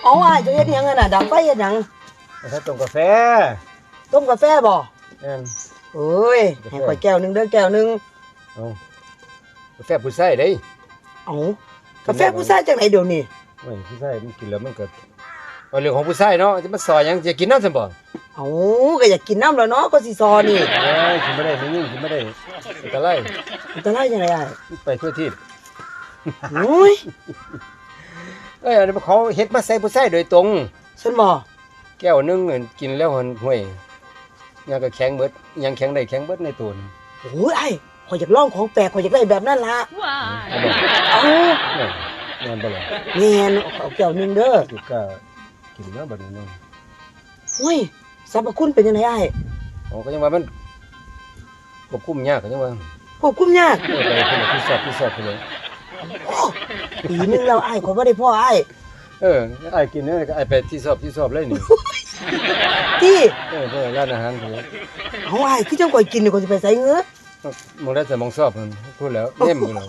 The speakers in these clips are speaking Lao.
ເອົາ ອ້າຍ ເຈົ້າເຮັດຫຍັງຫັ້ນນະ? ດັງໄຟເຮັດຫຍັງ? ເຮັດຕົ້ມກາແຟ. ຕົ້ມກາແຟບໍ? ແມ່ນ. ໂອ້ຍ ກາແຟ ໃຫ້ຂ້ອຍແກ້ວໜຶ່ງເດີ ແກ້ວໜຶ່ງ. ເອົາ ກາແຟຜູ້ຊາຍເດ້. ເອົາ ກາແຟຜູ້ຊາຍຈັ່ງໃດດຽວນີ້? ໂອ້ຍ ຜູ້ຊາຍມັນກິນແລ້ວມັນກໍ ເອົາ ເລື່ອງຂອງຜູ້ຊາຍເນາະ ຈະມາຊອຍຫຍັງ? ຈະກິນນຳຊັ້ນບໍ? ເອົາ ກໍຢາກກິນນຳແລ້ວເນາະ ກໍຊິຊອຍນີ້. ເອີຍ ກິນບໍ່ໄດ້ ແມ່ຍິງກິນບໍ່ໄດ້ ອັນຕະລາຍ. ອັນຕະລາຍຈັ່ງໃດອ້າຍ? ໄປທົ່ວທີບ. ໂອ້ຍ ເອີຍ ອັນນີ້ເຂົາເຮັດມາໃສ່ຜູ້ຊາຍໂດຍຕົງ. ຊັ້ນບໍ? ແກ້ວໜຶ່ງກິນແລ້ວຫັ້ນ ຫ້ວຍ ຫຍັງກໍແຂງເບິດ ຫຍັງແຂງໄດ້ແຂງເບິດໃນໂຕນ. ໂອ້ຍ ອ້າຍ ຂ້ອຍຢາກລອງຂອງແປກ ຂ້ອຍຢາກໄດ້ແບບນັ້ນລະ. ເອົາ ແມ່ນບໍ່ລະ? ແມ່ນ ເອົາແກ້ວໜຶ່ງເດີ. ຄືກ້າກິນແລ້ວບັດນີ້ເນາະ. ໂອ້ຍ ສັບພະຄຸນເປັນຈັ່ງໃດອ້າຍ? ໂອ້ ກໍຍັງວ່າມັນຄວບຄຸມຍາກ ກໍຍັງວ່າຄວບຄຸມຍາກ. ເອີ ໄປພຸ້ນລະ ຜິດຊອບ ຜິດຊອບພຸ້ນລະ. ໂອ້ ປີໜຶ່ງແລ້ວອ້າຍ ຂ້ອຍບໍ່ໄດ້ພໍ້ອ້າຍ. ເອີ ອ້າຍກິນແນວໃດກໍອ້າຍໄປທີ່ຊອບ ທີ່ຊອບເລີຍນີ້. ຕິ? ເອີ ເພິ່ນຮ້ານອາຫານເພິ່ນ. ເອົາ ອ້າຍ ຄືຈັ່ງຂ້ອຍກິນນີ້ ຂ້ອຍຊິໄປໃສເຫືອ? ໝ່ອງໃດໃສ ໝ່ອງຊອບພຸ້ນ ພຸ້ນແຫຼ້ວ ເມັ້ມພຸ້ນແຫຼ້ວ.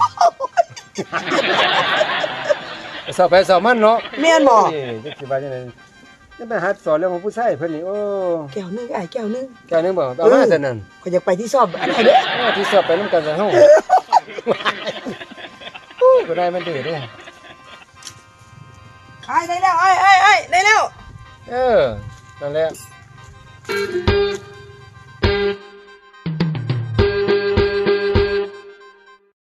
ຊອບໃຜຊອບມັນເນາະ. ແມ່ນບໍ່? ເອີ ຈັກຊິວ່າຈັ່ງໃດ. ຈະໄປຫາສອນເລື່ອງຂອງຜູ້ຊາຍເພິ່ນນີ້. ໂອ້ ແກ້ວໜຶ່ງອ້າຍ ແກ້ວໜຶ່ງ. ແກ້ວໜຶ່ງບໍ? ເອົາມາຊັ້ນນັ້ນ ຂ້ອຍຢາກໄປທີ່ຊອບອັນໃດເດ້. ເອີ ທີ່ຊອບໄປນຳກັນຊະເຮົາ. ໂອ້ ບໍ່ໄດ້ມັນດື້ເດ້. ອ້າຍ ໄດ້ແລ້ວ ອ້າຍ ອ້າຍ ອ້າຍ ໄດ້ແລ້ວ. ເອີ ນັ້ນແຫຼະ.